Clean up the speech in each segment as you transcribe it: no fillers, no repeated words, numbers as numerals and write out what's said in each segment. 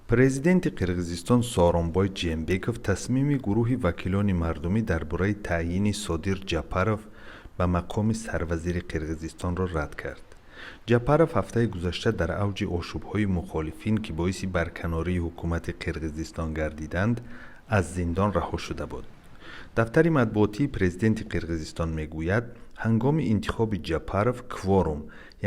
Президенти Қирғизистон Сооронбой Жээнбеков тасмими гурӯҳи вакилони мардумӣ дар бораи таъйини Содир Ҷапаров ба мақоми сарвазири Қирғизистонро рад кард. Ҷапаров ҳафтаи гузашта дар авҷи ошӯбҳои мухолифин, ки боиси барканории ҳукумати Қирғизистон гардиданд, аз зиндон раҳо шуда буд. Дафтари матбуотии президенти Қирғизистон мегӯяд, ҳангоми интихоби Ҷапаров кворум,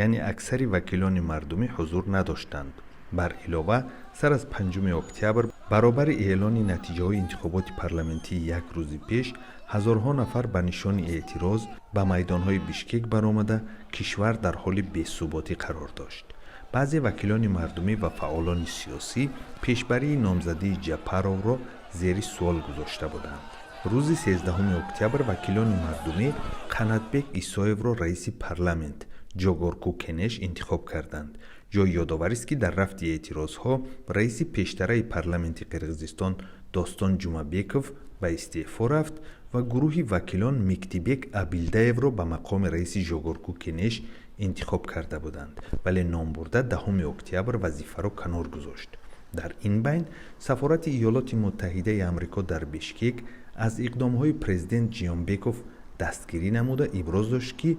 яъне аксари вакилони мардумӣ, ҳузур надоштанд. Бар илова, сар аз 5 октябр, баробари эълони натиҷаҳои интихоботи парламентии як рӯзи пеш, ҳазорҳо нафар ба нишони эътироз ба майдонҳои Бишкек баромада, кишвар дар ҳоли бесуботӣ қарор дошт. Баъзе вакилони мардумӣ ва фаъолони сиёсӣ пешбарии номзадии Ҷапаровро зери суол гузошта буданд. Рӯзи 13 октябр вакилони мардумӣ Қанатбек Исоевро раиси парламент, Жогорку Кенеш, интихоб карданд. Ҷои ёдоварист, ки дар рафти эътирозҳо раиси пештараи парламенти Қирғизистон Достон Ҷумабеков ба истеъфо рафт ва гурӯҳи вакилон Миктибек Абилдаевро ба мақоми раиси Жогорку Кенеш интихоб карда буданд, вале номбурда 10 октябр вазифаро канор гузошт. Дар ин байн сафорати Иёлоти Муттаҳидаи Амрико дар Бишкек аз иқдомҳои президент Жээнбеков дастгирӣ намуда, иброз дошт, ки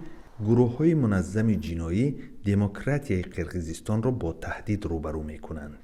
гурӯҳҳои муназзами ҷиноӣ демократияи Қирғизистонро бо таҳдид рӯбарӯ мекунанд.